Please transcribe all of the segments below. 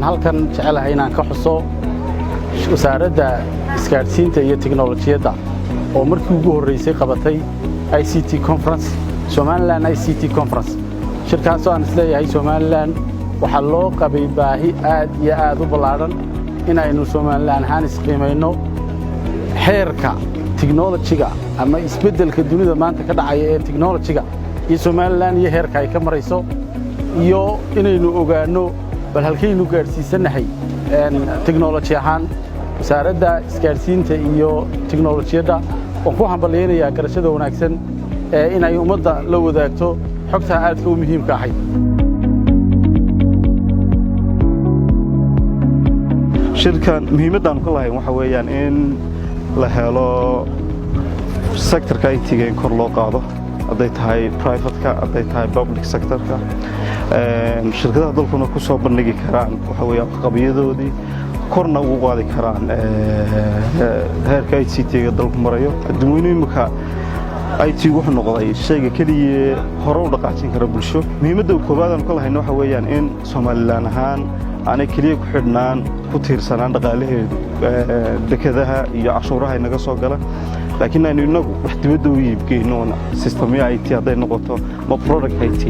Halkan jecelahay inaan ka xuso Wasaaradda Isgaadhsiinta iyo Teknolojiyadda oo markii ugu horraysay qabatay ICT conference, Somaliland ICT conference. Shirkaasoo aan isleeyahay Somaliland waxaa loo qabay baahi aad iyo aad u ballaadhan inaynu Somaliland ahaan isqiimayno xeerka technology-ga ama isbeddelka dunida maanta ka dhacaya ee technology-ga iyo Somaliland iyo heerka ay ka marayso, iyo inaynu ogaanno bal halkaynu gaadhsiisannahay technology ahaan. Wasaaradda Isgaadhsiinta iyo Teknolojiyadda waan ku hambalyaynayaa garashada wanaagsan ee inay ummadda la wadaagto xogtaa aadka u muhiimka ahayd. Shirkan muhiimaddaanu ka lahayn waxa weeyaan in la helo sector-ka IT-ga in kor loo qaado, hadday tahay private-ka, hadday tahay public sector-ka, shirkadaha dalkuna ku soo bandhigi karaan waxa weeyaan waxqabiyadoodii, korna ugu qaadi karaan heerka ICT-ga dalku marayo. Adduweynuhu imika IT wuxuu noqday shayga keliya hore u dhaqaajin kara bulsho. Muhiimadda koowaad aanu ka lahayna waxa weeyaan in Somaliland ahaan aanay keliya ku xidhnaan, ku tiirsanaan dhaqaalaheedu dekedaha iyo cashuuraha inaga soo gala, laakiin aynu innagu wax dibadda u iibgeyno, system-yo IT hadday noqoto ma product IT.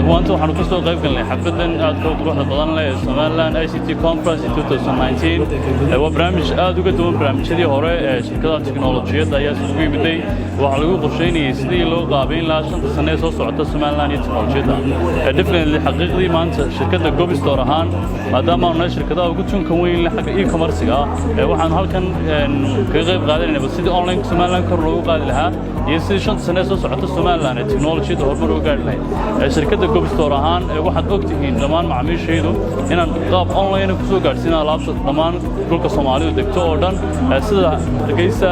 Maanta waxaanu ka soo qayb galnay xafladan aadka u quruxda badan leh ee Somaliland ICT Conference 2019. Waa barnaamij aad uga duwan barnaamijyadii hore ee shirkadaha tiknolojiyadda ayaa isugu yimiday. Waxaa lagu qorsheynayay sidii loo qaabayn lahaa 5-ta sane ee soo socota Somaliland iyo tiknolojiyadda. Definitely, xaqiiqdii maanta shirkadda Gobistore ahaan, maadaama aanu nahay shirkadaha ugu tunka weyn leh xagga e-commerce-ga, waxaanu halkan kaga qayb qaadanayna bal sidii online Somaliland kor loogu qaadi lahaa iyo sidii 5-ta sane ee soo socota Somaliland ee tiknolojiyadda horumar uga gaari lahayd. Shirkadda Gobistore ahaan, waxaad og tihiin dhammaan macaamiishaydu inaan qaab online ku soo gaadhsiina alaabta dhammaan dhulka Soomaalidu degto oo dhan, sida Hargeysa,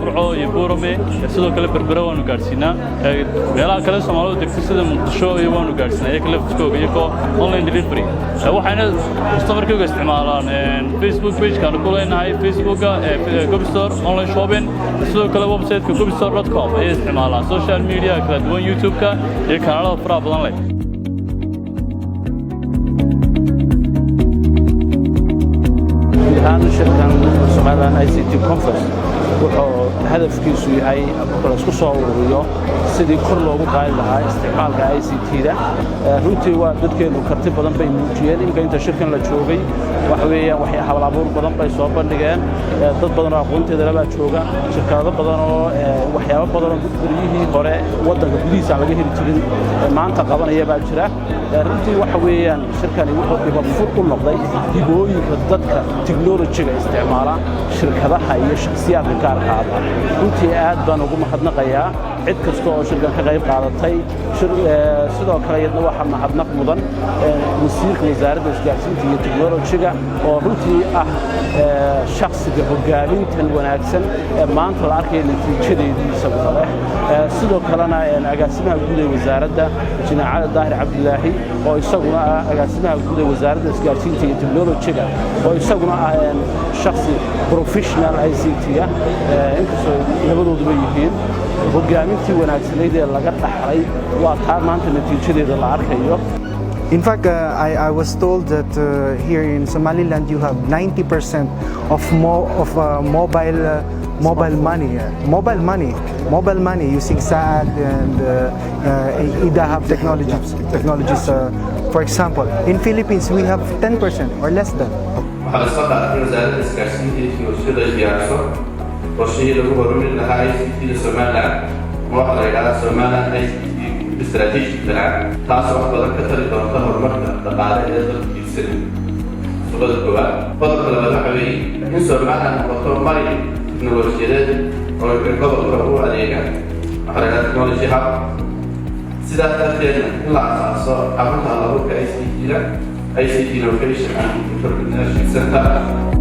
Burco iyo Buurame. Sidoo kale Berbera waanu gaadhsiinaa. Meelaha kale Soomaalidu degto sida Muqdisho iyo waanu gaadhsiinaa iyaga laftiskooga, iyagoo online delivery. Waxayna customer-kayga isticmaalaan Facebook page-kaanu ku leenahay Facebooka Gobistore online shopping, sidoo kale website-ka gobistore.com ayay isticmaalaan, social media kala duwan, YouTube-ka iyo kanaalada faraha badan leh. Guud ahaan shirkan Somaliland ICT conference wuxuu hadafkiisu yahay laysku soo ururiyo sidii kor loogu qaadi lahaa isticmaalka ICT-da. Runtii waa dadkeennu karti badan bay muujiyeen imika inta shirkan la joogay. Waxa weeyaan waxay hal abuur badan bay soo bandhigeen. Dad badan oo aqoonteeda labaa jooga, shirkado badan oo waxyaabo badan oo beryihii hore waddanka gudihiisa aan laga heli jirin maanta qabanaya baa jira. Runtii waxa weeyaan shirkani wuxuu ibafur u noqday hibooyinka dadka tiknolojiga isticmaala, shirkadaha iyo shakhsiyaadka gaarka ah. Runtii aad baan ugu mahadnaqayaa cid kasta oo shirkan ka qayb qaadatay. Sidoo kale iyadna waxaa mahadnaq mudan wasiirka Wasaaradda Isgaarsiinta iyo Teknolojiga oo runtii ah shakhsiga hoggaamintan wanaagsan ee maanta la arkaya natiijadeedii isaguna leh. Sidoo kalena agaasimaha guud ee wasaaradda, Injineer Daahir Cabdilaahi, oo isaguna ah agaasimaha guud ee Wasaaradda Isgaarsiinta iyo Teknolojiga, oo isaguna ah shakhsi professional ICT ah, inkastoo labadooduba yihiin hoggaamintii wanaagsanayd ee laga dhaxlay waa taa maanta natiijadeeda la arkayo. In fact, I was told that here in Somaliland you have 90% of mobile money, mobile money using Zaad and eDahab technologies. For example, in Philippines we have 10% or less than. Waxaa la soo qaatay Wasaaradda Isgaarsiinta iyo Teknolojiyada ay diyaariso qorshihii lagu horumarin lahaa ICT-da Somaliland, ama waxaa la yidhahdaa Somaliland ICT Strategic Plan, taasoo wax badan ka tari doonta horumarka dhaqaale ee dalka hiigsanayo. Qodobka koowaad. Qodobka labaad waxa weeye in Somaliland noqoto marin teknolojiyadeed oo gobolka u adeega, waxaa la yidhahdaa technology hub. Sidaas darteedna in la asaaso xarunta hal-abuurka ICT-da, ICT Innovation and Entrepreneurship Center.